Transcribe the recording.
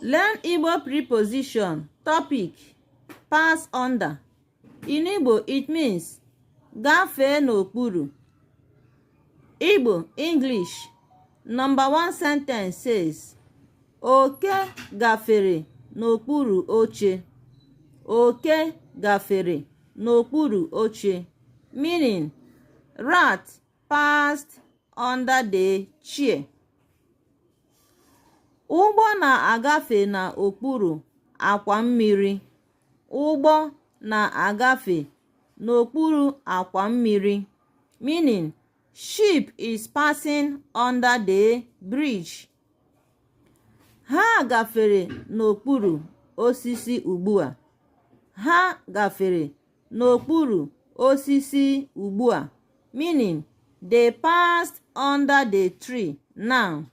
Learn Igbo preposition. Topic: Pass under. In Igbo, it means gafee n'okpuru. Igbo English. Number one sentence says, Oke gafere n'okpuru oche. Oke gafere n'okpuru oche. Meaning, rat passed under the chair. Ụgbọ na-agafe n'okpuru akwa mmiri. Ụgbọ na-agafe n'okpuru akwa mmiri. Meaning, ship is passing under the bridge. Ha gafere n'okpuru osisi ugbu a. Ha gafere n'okpuru osisi ugbu a. Meaning, they passed under the tree now.